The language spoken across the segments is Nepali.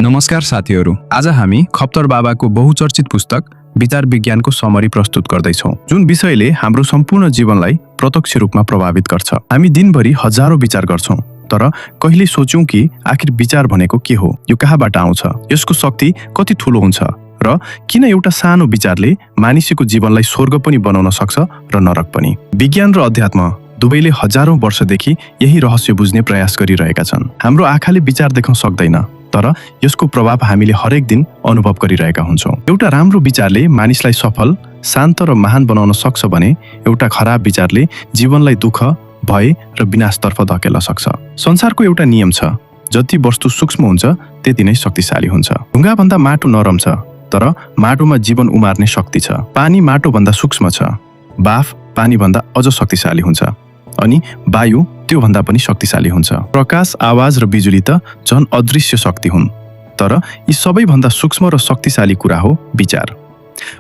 नमस्कार साथीहरू, आज हामी खप्तर बाबाको बहुचर्चित पुस्तक विचार विज्ञानको समरी प्रस्तुत गर्दैछौँ, जुन विषयले हाम्रो सम्पूर्ण जीवनलाई प्रत्यक्ष रूपमा प्रभावित गर्छ। हामी दिनभरि हजारौं विचार गर्छौँ, तर कहिले सोच्यौं कि आखिर विचार भनेको के हो, यो कहाँबाट आउँछ, यसको शक्ति कति ठूलो हुन्छ र किन एउटा सानो विचारले मानिसको जीवनलाई स्वर्ग पनि बनाउन सक्छ र नरक पनि। विज्ञान र अध्यात्म दुवैले हजारौं वर्षदेखि यही रहस्य बुझ्ने प्रयास गरिरहेका छन्। हाम्रो आँखाले विचार देख्न सक्दैन, तर यसको प्रभाव हामीले हरेक दिन अनुभव गरिरहेका हुन्छौँ। एउटा राम्रो विचारले मानिसलाई सफल, शान्त र महान बनाउन सक्छ भने एउटा खराब विचारले जीवनलाई दुःख, भय र विनाशतर्फ धकेल्न सक्छ। संसारको एउटा नियम छ, जति वस्तु सूक्ष्म हुन्छ त्यति नै शक्तिशाली हुन्छ। ढुङ्गाभन्दा माटो नरम छ, तर माटोमा जीवन उमार्ने शक्ति छ। पानी माटोभन्दा सूक्ष्म छ, बाफ पानीभन्दा अझ शक्तिशाली हुन्छ, अनि वायु त्योभन्दा पनि शक्तिशाली हुन्छ। प्रकाश, आवाज र बिजुली त झन् अदृश्य शक्ति हुन्, तर यी सबैभन्दा सूक्ष्म र शक्तिशाली कुरा हो विचार।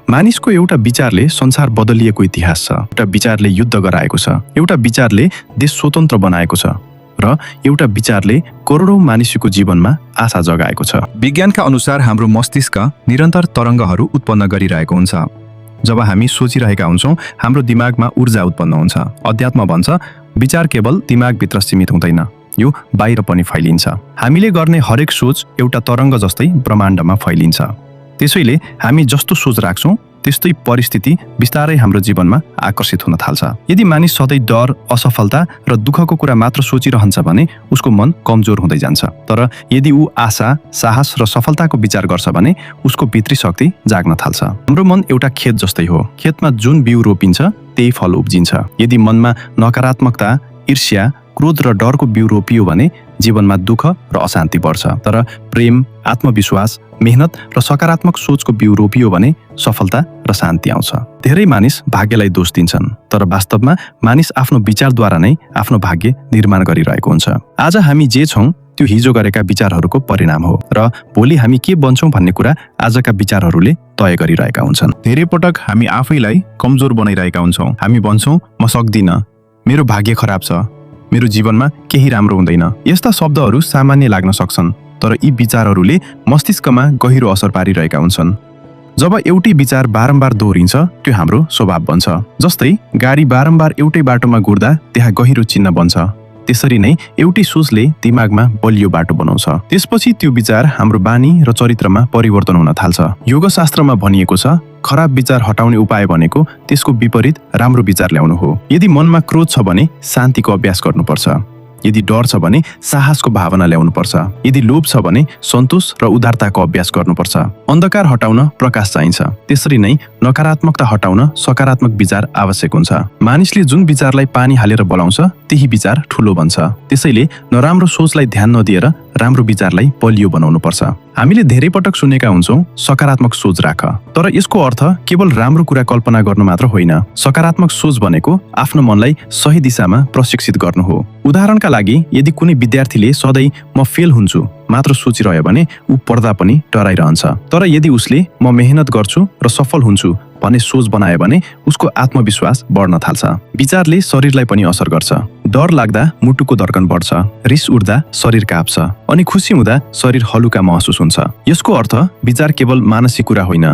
मानिसको एउटा विचारले संसार बदलिएको इतिहास छ। एउटा विचारले युद्ध गराएको छ, एउटा विचारले देश स्वतन्त्र बनाएको छ र एउटा विचारले करोडौं मानिसको जीवनमा आशा जगाएको छ। विज्ञानका अनुसार हाम्रो मस्तिष्क निरन्तर तरङ्गहरू उत्पन्न गरिरहेको हुन्छ। जब हामी सोचिरहेका हुन्छौँ, हाम्रो दिमागमा ऊर्जा उत्पन्न हुन्छ। अध्यात्म भन्छ, विचार केवल दिमागभित्र सीमित हुँदैन, यो बाहिर पनि फैलिन्छ। हामीले गर्ने हरेक सोच एउटा तरङ्ग जस्तै ब्रह्माण्डमा फैलिन्छ। त्यसैले हामी जस्तो सोच राख्छौँ त्यस्तै परिस्थिति बिस्तारै हाम्रो जीवनमा आकर्षित हुन थाल्छ। यदि मानिस सधैँ डर, असफलता र दुःखको कुरा मात्र सोचिरहन्छ भने उसको मन कमजोर हुँदै जान्छ। तर यदि ऊ आशा, साहस र सफलताको विचार गर्छ भने उसको भित्री शक्ति जाग्न थाल्छ। हाम्रो मन एउटा खेत जस्तै हो। खेतमा जुन बिउ रोपिन्छ त्यही फल उब्जिन्छ। यदि मनमा नकारात्मकता, ईर्ष्या, क्रोध र डरको बिउ रोपियो भने जीवनमा दुःख र अशान्ति बढ्छ। तर प्रेम, आत्मविश्वास, मेहनत र सकारात्मक सोचको बिउ रोपियो भने सफलता र शान्ति आउँछ। धेरै मानिस भाग्यलाई दोष दिन्छन्, तर वास्तवमा मानिस आफ्नो विचारद्वारा नै आफ्नो भाग्य निर्माण गरिरहेको हुन्छ। आज हामी जे छौँ त्यो हिजो गरेका विचारहरूको परिणाम हो, र भोलि हामी के बन्छौँ भन्ने कुरा आजका विचारहरूले तय गरिरहेका हुन्छन्। धेरै पटक हामी आफैलाई कमजोर बनाइरहेका हुन्छौँ। हामी भन्छौँ, म सक्दिनँ, मेरो भाग्य खराब छ, मेरो जीवनमा केही राम्रो हुँदैन। यस्ता शब्दहरू सामान्य लाग्न सक्छन्, तर यी विचारहरूले मस्तिष्कमा गहिरो असर पारिरहेका हुन्छन्। जब एउटै विचार बारम्बार दोहोरिन्छ त्यो हाम्रो स्वभाव बन्छ। जस्तै गाडी बारम्बार एउटै बाटोमा घुर्दा त्यहाँ गहिरो चिन्ह बन्छ, त्यसरी नै एउटै सोचले दिमागमा बलियो बाटो बनाउँछ। त्यसपछि त्यो विचार हाम्रो बानी र चरित्रमा परिवर्तन हुन थाल्छ। योगशास्त्रमा भनिएको छ, खराब विचार हटाउने उपाय भनेको त्यसको विपरीत राम्रो विचार ल्याउनु हो। यदि मनमा क्रोध छ भने शान्तिको अभ्यास गर्नुपर्छ। यदि डर छ भने साहसको भावना ल्याउनुपर्छ। यदि लोभ छ भने सन्तोष र उदारताको अभ्यास गर्नुपर्छ। अन्धकार हटाउन प्रकाश चाहिन्छ, त्यसरी नै नकारात्मकता हटाउन सकारात्मक विचार आवश्यक हुन्छ। मानिसले जुन विचारलाई पानी हालेर बलाउँछ त्यही विचार ठूलो बन्छ। त्यसैले नराम्रो सोचलाई ध्यान नदिएर राम्रो विचारलाई बलियो बनाउनुपर्छ। हामीले धेरै पटक सुनेका हुन्छौँ, सकारात्मक सोच राख, तर यसको अर्थ केवल राम्रो कुरा कल्पना गर्नु मात्र होइन। सकारात्मक सोच भनेको आफ्नो मनलाई सही दिशामा प्रशिक्षित गर्नु हो। उदाहरणका लागि, यदि कुनै विद्यार्थीले सधैँ म फेल हुन्छु मात्र सोचिरह्यो भने ऊ पढ्दा पनि डराइरहन्छ। तर यदि उसले म मेहनत गर्छु र सफल हुन्छु भन्ने सोच बनायो भने उसको आत्मविश्वास बढ्न थाल्छ। विचारले शरीरलाई पनि असर गर्छ। डर लाग्दा मुटुको धड्कन बढ्छ, रिस उठ्दा शरीर काप्छ, अनि खुसी हुँदा शरीर हलुका महसुस हुन्छ। यसको अर्थ विचार केवल मानसिक कुरा होइन,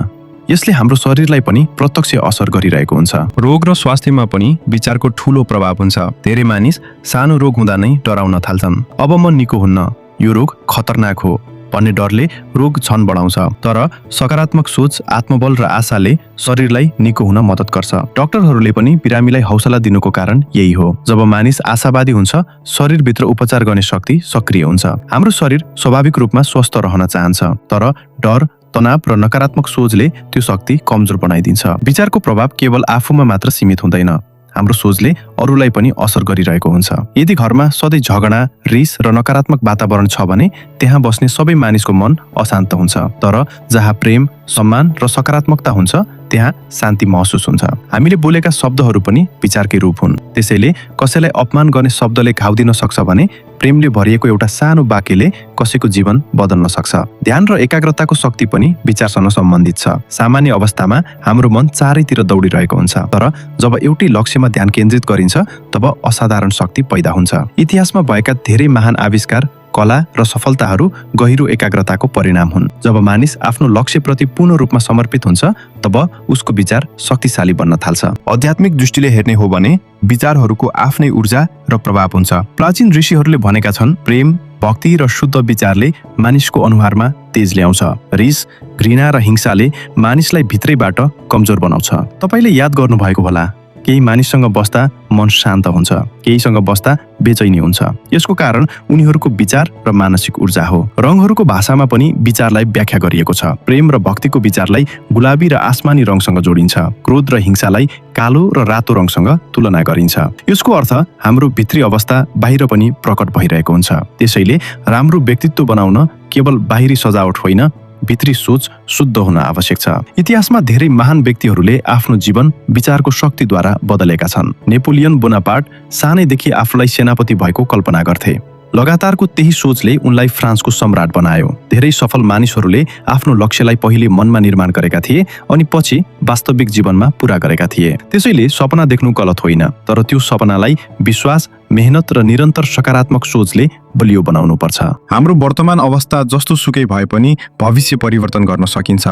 यसले हाम्रो शरीरलाई पनि प्रत्यक्ष असर गरिरहेको हुन्छ। रोग र स्वास्थ्यमा पनि विचारको ठूलो प्रभाव हुन्छ। धेरै मानिस सानो रोग हुँदा नै डराउन थाल्छन्। अब म निको हुन्न, यो रोग खतरनाक हो भन्ने डरले रोग झन बढाउँछ। तर सकारात्मक सोच, आत्मबल र आशाले शरीरलाई निको हुन मद्दत गर्छ। डाक्टरहरूले पनि बिरामीलाई हौसला दिनुको कारण यही हो। जब मानिस आशावादी हुन्छ, शरीरभित्र उपचार गर्ने शक्ति सक्रिय हुन्छ। हाम्रो शरीर स्वाभाविक रूपमा स्वस्थ रहन चाहन्छ, तर डर, तनाव र नकारात्मक सोचले त्यो शक्ति कमजोर बनाइदिन्छ। विचारको प्रभाव केवल आफूमा मात्र सीमित हुँदैन, हाम्रो सोचले अरूलाई पनि असर गरिरहेको हुन्छ। यदि घरमा सधैँ झगडा, रिस र नकारात्मक वातावरण छ भने त्यहाँ बस्ने सबै मानिसको मन अशान्त हुन्छ। तर जहाँ प्रेम, सम्मान र सकारात्मकता हुन्छ त्यहाँ शान्ति महसुस हुन्छ। हामीले बोलेका शब्दहरू पनि विचारकै रूप हुन्। त्यसैले कसैलाई अपमान गर्ने शब्दले घाउ दिन सक्छ भने प्रेमले भरिएको एउटा सानो वाक्यले कसैको जीवन बदल्न सक्छ। ध्यान र एकाग्रताको शक्ति पनि विचारसँग सम्बन्धित छ। सामान्य अवस्थामा हाम्रो मन चारैतिर दौडिरहेको हुन्छ, तर जब एउटै लक्ष्यमा ध्यान केन्द्रित गरिन्छ तब असाधारण शक्ति पैदा हुन्छ। इतिहासमा भएका धेरै महान आविष्कार कला र सफलताहरू गहिरो एकाग्रताको परिणाम हुन्। जब मानिस आफ्नो लक्ष्यप्रति पूर्ण रूपमा समर्पित हुन्छ तब उसको विचार शक्तिशाली बन्न थाल्छ। आध्यात्मिक दृष्टिले हेर्ने हो भने विचारहरूको आफ्नै ऊर्जा र प्रभाव हुन्छ। प्राचीन ऋषिहरूले भनेका छन्, प्रेम, भक्ति र शुद्ध विचारले मानिसको अनुहारमा तेज ल्याउँछ। रिस, घृणा र हिंसाले मानिसलाई भित्रैबाट कमजोर बनाउँछ। तपाईले याद गर्नुभएको होला, केही मानिससँग बस्दा मन शान्त हुन्छ, केहीसँग बस्दा बेचैनी हुन्छ। यसको कारण उनीहरूको विचार र मानसिक ऊर्जा हो। रङहरूको भाषामा पनि विचारलाई व्याख्या गरिएको छ। प्रेम र भक्तिको विचारलाई गुलाबी र आसमानी रङसँग जोडिन्छ। क्रोध र हिंसालाई कालो र रातो रङसँग तुलना गरिन्छ। यसको अर्थ हाम्रो भित्री अवस्था बाहिर पनि प्रकट भइरहेको हुन्छ। त्यसैले राम्रो व्यक्तित्व बनाउन केवल बाहिरी सजावट होइन, भित्री सोच शुद्ध हुन आवश्यक छ। इतिहासमा धेरै महान व्यक्तिहरूले आफ्नो जीवन विचारको शक्तिद्वारा बदलेका छन्। नेपोलियन बोनापार्ट सानैदेखि आफूलाई सेनापति भएको कल्पना गर्थे। लगातारको त्यही सोचले उनलाई फ्रान्सको सम्राट बनायो। धेरै सफल मानिसहरूले आफ्नो लक्ष्यलाई पहिले मनमा निर्माण गरेका थिए अनि पछि वास्तविक जीवनमा पूरा गरेका थिए। त्यसैले सपना देख्नु गलत होइन, तर त्यो सपनालाई विश्वास, मेहनत र निरन्तर सकारात्मक सोचले बलियो बनाउनु पर्छ। हाम्रो वर्तमान अवस्था जस्तो सुकै भए पनि भविष्य परिवर्तन गर्न सकिन्छ।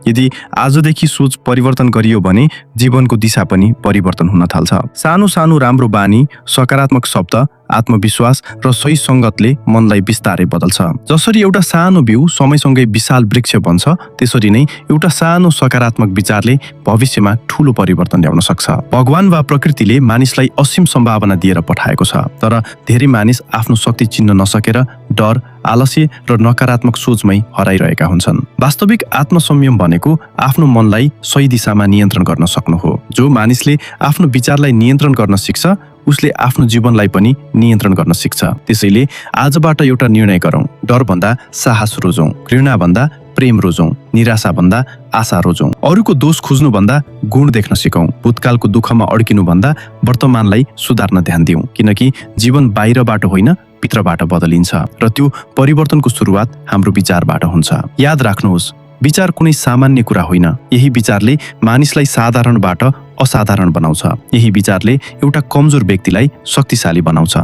यदि आजदेखि सोच परिवर्तन गरियो भने जीवनको दिशा पनि परिवर्तन हुन थाल्छ। सानो सानो राम्रो बानी, सकारात्मक शब्द, आत्मविश्वास र सही सङ्गतले मनलाई बिस्तारै बदल्छ। जसरी एउटा सानो बिउ समयसँगै विशाल वृक्ष बन्छ, त्यसरी नै एउटा सानो सकारात्मक विचारले भविष्यमा ठूलो परिवर्तन ल्याउन सक्छ। भगवान वा प्रकृतिले मानिसलाई असीम सम्भावना दिएर पठाएको छ, तर धेरै मानिस आफ्नो शक्ति चिन्न नसकेर डर, आलस्य र नकारात्मक सोचमै हराइरहेका हुन्छन्। वास्तविक आत्मसंयम भनेको आफ्नो मनलाई सही दिशामा नियन्त्रण गर्न सक्नु हो। जो मानिसले आफ्नो विचारलाई नियन्त्रण गर्न सिक्छ, उसले आफ्नो जीवनलाई पनि नियन्त्रण गर्न सिक्छ। त्यसैले आजबाट एउटा निर्णय गरौँ, डरभन्दा साहस रोजौँ, घृणाभन्दा प्रेम रोजौँ, निराशाभन्दा आशा रोजौँ। अरूको दोष खोज्नुभन्दा गुण देख्न सिकौँ। भूतकालको दुःखमा अड्किनुभन्दा वर्तमानलाई सुधार्न ध्यान दिउँ, किनकि जीवन बाहिरबाट होइन, भित्रबाट बदलिन्छ र त्यो परिवर्तनको सुरुवात हाम्रो विचारबाट हुन्छ। याद राख्नुहोस्, विचार कुनै सामान्य कुरा होइन। यही विचारले मानिसलाई साधारणबाट असाधारण बनाउँछ। यही विचारले एउटा कमजोर व्यक्तिलाई शक्तिशाली बनाउँछ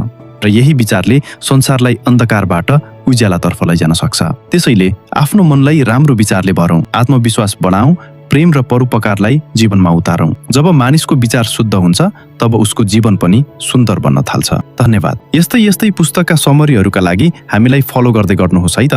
र यही विचारले संसारलाई अन्धकारबाट उज्यालातर्फ लैजान सक्छ। त्यसैले आफ्नो मनलाई राम्रो विचारले भरौँ, आत्मविश्वास बढाउँ, प्रेम र परोपकारलाई जीवनमा उतारौँ। जब मानिसको विचार शुद्ध हुन्छ तब उसको जीवन पनि सुन्दर बन्न थाल्छ। धन्यवाद। यस्तै पुस्तकका समरीहरूका लागि हामीलाई फलो गर्दै गर्नुहोस् है त।